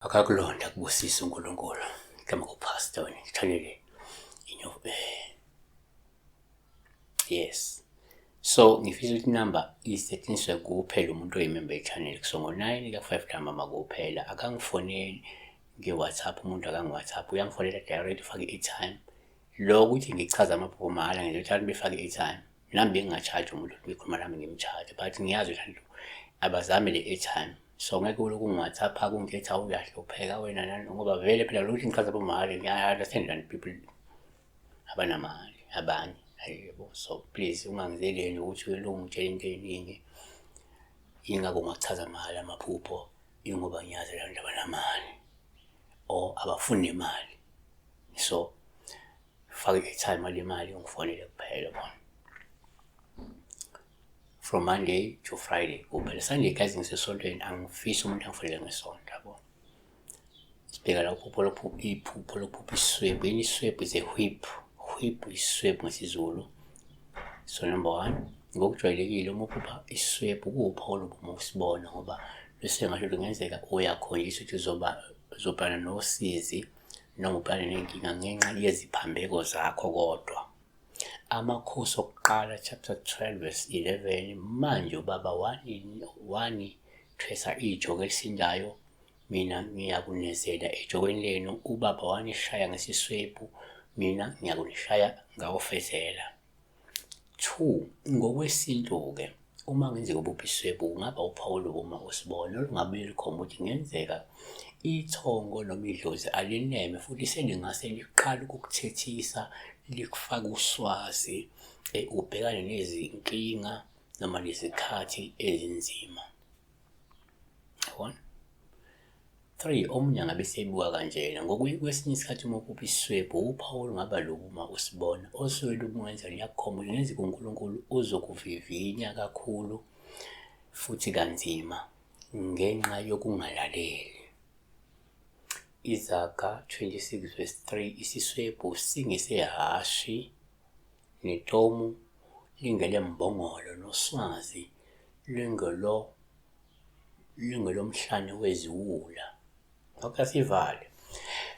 Akakulonda kubusisa uNkulunkulu. Igama kuPastor wena ngithanele inyo yes. So ngifisa ukuthi inamba isetshenziswe kuphela umuntu oyimember ye-channel. So ngo-9 ka-5 ntambama kuphela. Akangifoneli nge-WhatsApp, umuntu akangi-WhatsApp, uyangifonela direct ufake i-airtime. Lo ukuthi ngichaze amaphupho mahhala ngenza ukuthi abantu befake i-airtime. Nami benginga-charge umuntu ukuthi ngikhuluma nami ngim-charge but ngiyazi ukuthi abantu abazami le airtime. So ngeke ulokhu ungi-WhatsApp kungithi awu uyahlupheka wena nani ngoba vele phela lokhu ngichaza mahhala ngiya-understand that people abanamali abanye yebo. So please ungangizeleli ukuthi ulokhu ungitshela into ey'ningi yingakho ngiwachaza mahhala amaphupho ingoba ngiyazi la bantu abanamali or abafuni nemali. So faka i-airtime wale mali ungifonele kuphela yabona. From Monday to Friday kuphela. Sunday guys ngisesontweni angifisi umuntu angifonele ngesonto yabo. Sibheka la uphupho lophupho iphupho lophupho iswebhu. Yini iswebhu? Is a whip. Whip iswebhu ngesiZulu. So number one, ngokujwayelekile uma uphupha iswebhu kuwuphawu olubi uma usibona ngoba bese ngasho kungenzeka uyakhonjiswa ukuthi uzoba uzobhekana nosizi noma ubhekane ney'nkinga ngenxa yeziphambeko zakho kodwa. Amakhosi okuqala chapter 12 verse 11 manje ubaba wani thwesa ijoka elisindayo mina ngiyakunezela ejokweni lenu ubaba wanishaya ngesiswebhu mina ngiyakunishaya ngawofezela. 2 ngokwesintu-ke uma kungenzeka ubuphi iswebhu kungaba uphawu olubi uma usibona olungabuye lukhomba ukuthi kungenzeka ithongo noma idlozi alineme futhi selingase liqale ukukuthethisa likufake uswazi ubhekane nezinkinga noma nezikhathi ezinzima. Yabona? 3 omunye angabe esebuka kanjena ngokwesinye isikhathi uma uphupha isiswebhu uphawu olungaba lubi uma usibona osuke lukungenza luyakukhomba ukuthi ngenzeka uNkulunkulu uzokuvivinya kakhulu futhi kanzima ngenxa yokungalaleli. Izaga 26 verse 3 isiswebhu singesehhashi netomu lingelembongolo noswazi lingelo lingelomhlane weziwula. Okay, asivale.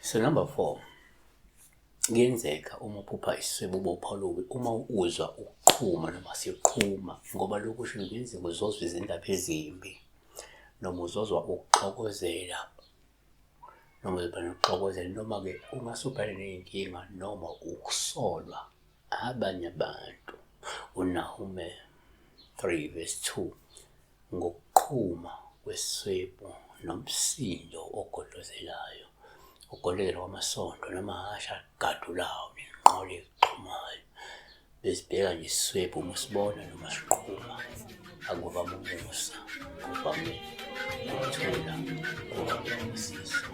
So number 4, kuyenzeka uma uphupha isiswebo ube uphawu uma uzwa ukuqhuma noma siqhuma ngoba lokhu kusho kungenzeka uzozwa izindaba ezimbi noma uzozwa ukuxokozela noma uzoba nokuxokozela noma-ke ungase ubhekane ney'nkinga noma ukusolwa abanye abantu. UNahume 3 verse 2 ngokuqhuma kwesiswebhu nomsindo ogodlozelayo, ugodlozela kwamasondo namahhashi agadulayo nenqola exhumayo. Besibheka nje isiswebhu uma usibona noma siqhuma akuvame umusa, kuvame ukuthula, kuvame usizo.